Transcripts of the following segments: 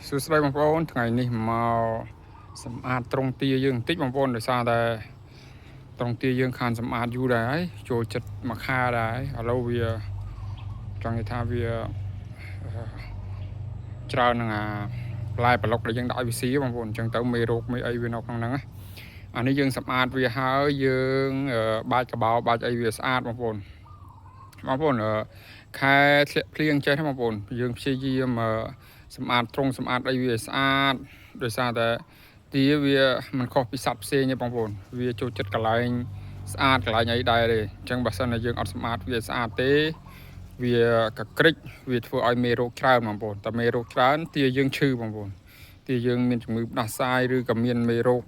សួស្តីបងប្អូនថ្ងៃនេះមកសម្អាតទ្រុងទាយើងបន្តិចបងប្អូនដោយសារតែទ្រុងទាយើងខានសម្អាតយូរដែរហើយចូលចិត្តមួយខែដែរឥឡូវវាចង់និយាយថាវាអឺច្រើននឹងអាបន្លែប្លុកដែលយើងដាក់ឲ្យវាស៊ីបងប្អូនអញ្ចឹងទៅមេរោគមេអីវានៅក្នុងហ្នឹងណាអានេះយើងសម្អាតវាហើយយើងបាចកបោបាចអីវាស្អាតបងប្អូនបងប្អូនខែធ្លាក់ភ្លៀងចេះណាបងប្អូនយើងព្យាយាមសម្អាតទ្រុងសម្អាតអីវាឲ្យស្អាតដោយសារតែទាវាមិនខុសពីសត្វផ្សេងទេបងប្អូនវាចូលចិត្តកន្លែងស្អាតកន្លែងអីដែរទេអញ្ចឹងបើសិនតែយើងអត់សម្អាតវាស្អាតទេវាកក្រិចវាធ្វើឲ្យមេរោគច្រើនបងប្អូនតែមេរោគច្រើនទាយើងឈឺបងប្អូនទាយើងមានជំងឺផ្ដាសាយឬក៏មានមេរោគ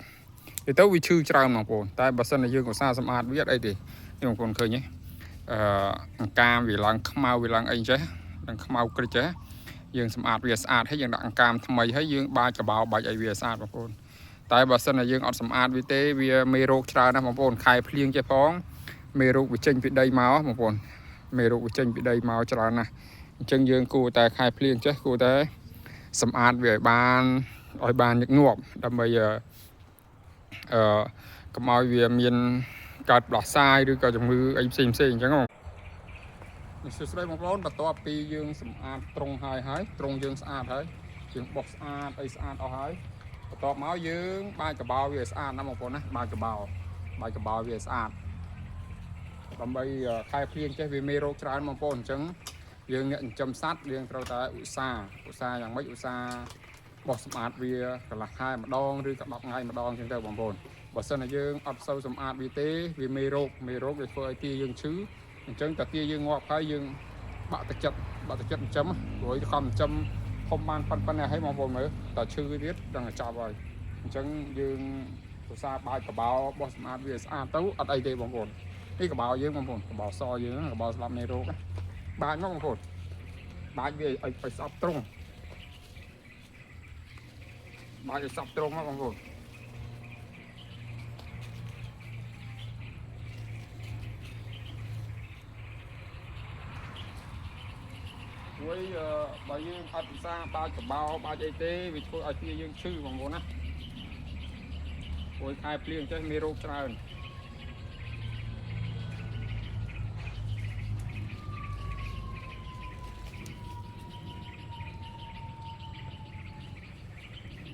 ទៅទៅវាឈឺច្រើនបងប្អូនតែបើសិនតែយើងឧស្សាហ៍សម្អាតវាអត់អីទេនេះបងប្អូនឃើញទេអឺអង្កាមវាឡើងខ្មៅវាឡើងអីចេះឡើងខ្មៅក្រិចចេះ យើងសម្អាតវាស្អាតហើយយើងដាក់អង្កាមថ្មីហើយយើងបាចកបោបាច់ឲ្យវាស្អាតបងប្អូនតែបើសិនតែយើងអត់សម្អាតវាទេវាមេរោគច្រើនណាស់បងប្អូនខែភ្លៀងចេះផងមេរោគវាចេញពីដីមកបងប្អូនមេរោគវាចេញពីដីមកច្រើនណាស់អញ្ចឹងយើងគួរតែខែភ្លៀងចេះគួរតែសម្អាតវាឲ្យបានញឹកញាប់ដើម្បីអឺកុំឲ្យវាមានកើតផ្ដាសាយឬក៏ជំងឺអីផ្សេងផ្សេងអញ្ចឹងបង នេះសួស្តីបងប្អូនបន្ទាប់ពីយើងសម្អាតទ្រុងហើយហើយទ្រុងយើងស្អាតហើយយើងបោះស្អាតអីស្អាតអស់ហើយបន្ទាប់មកយើងបាយកបោវាឲ្យស្អាតណាបងប្អូនណាបាយកបោបាយកបោវាឲ្យស្អាតដើម្បីខែភ្លៀងចេះវាមេរោគច្រើនបងប្អូនអញ្ចឹងយើងអ្នកចិញ្ចឹមសត្វយើងត្រូវតែឧស្សាហ៍ឧស្សាហ៍យ៉ាងម៉េចឧស្សាហ៍បោះសម្អាតវាកន្លះខែម្ដងឬក៏10ថ្ងៃម្ដងអញ្ចឹងទៅបងប្អូនបើសិនតែយើងអត់សូវសម្អាតវាទេវាមេរោគមេរោគវាធ្វើឲ្យទាយើងឈឺអញ្ចឹងតាទាយើងងាប់ហើយយើង បាក់ទឹកចិត្តបាក់ទឹកចិត្តចិញ្ចឹមព្រោះខំចិញ្ចឹមធំបានប៉ុណ្ណេះហើយបងប្អូនមើលតែឈឺទៀតដល់តែចប់ហើយអញ្ចឹងយើងឧស្សាហ៍បាយកបោបោះសម្អាតវាឲ្យស្អាតទៅអត់អីទេបងប្អូននេះកបោយើងបងប្អូនកបោសយើងកបោស្លាប់មេរោគបាចមកបងប្អូនបាចវាឲ្យស្អប់ត្រង់បាចឲ្យស្អប់ត្រង់មកបងប្អូន ព្រោះបើយើងអត់ឧស្សាហ៍បាចកបោបាចអីទេវាធ្វើឲ្យទាយើងឈឺបងប្អូនណាព្រោះខែភ្លៀងចេះមានរោគច្រើន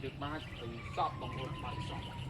យើងបាចឲ្យសពបងប្អូនបាចសព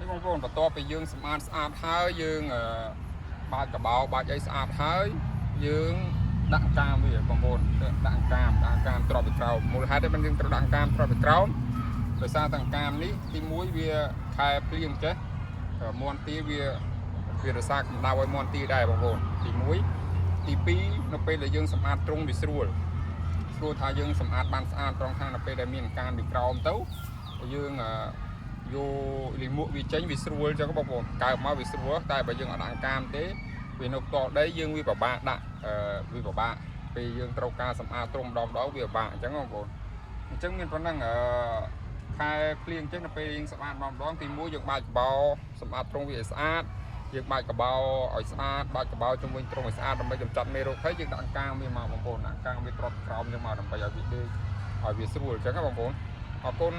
នេះបងប្អូនបន្ទាប់ពីយើងសម្អាតស្អាតហើយយើងបាចកបោបាចអីស្អាតហើយយើងដាក់អង្កាមវាបងប្អូនដាក់អង្កាមដាក់អង្កាមទ្របពីក្រោមមូលហេតុដែលយើងត្រូវដាក់អង្កាមទ្របពីក្រោមដោយសារតែអង្កាមនេះទី1វាខែភ្លៀងចេះមន់ទាវាវារក្សាកម្ដៅឲ្យមន់ទាដែរបងប្អូនទី1ទី2នៅពេលដែលយើងសម្អាតទ្រុងវាស្រួលស្រួលថាយើងសម្អាតបានស្អាតត្រង់ខាងនៅពេលដែលមានអង្កាមពីក្រោមទៅយើង យកលិមួកវាចេញវាស្រួលចឹងបងប្អូនកើបមកវាស្រួលតែបើយើងអត់ដាក់អង្កាមទេវានៅផ្ទាល់ដីយើងវាពិបាកដាក់អឺវាពិបាកពេលយើងត្រូវការសម្អាតទ្រុងម្ដងម្ដងវាពិបាកអញ្ចឹងបងប្អូនអញ្ចឹងមានប៉ុណ្ណឹងអឺខែភ្លៀងចេះនៅពេលយើងសម្អាតម្ដងម្ដងទី1យើងបាចកបោសម្អាតទ្រុងវាឲ្យស្អាតយើងបាចកបោឲ្យស្អាតបាចកបោជុំវិញទ្រុងឲ្យស្អាតដើម្បីកម្ចាត់មេរោគហើយយើងដាក់អង្កាមវាមកបងប្អូនដាក់អង្កាមវាទ្របក្រោមចឹងមកដើម្បីឲ្យវាដេកឲ្យវាស្រួលអញ្ចឹងណាបងប្អូនអរគុណ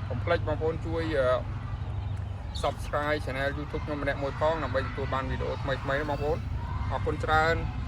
កុំភ្លេចបងប្អូនជួយ Subscribe Channel YouTube ខ្ញុំម្នាក់មួយផងដើម្បីទទួលបានវីដេអូថ្មីៗណាបងប្អូនអរគុណច្រើន។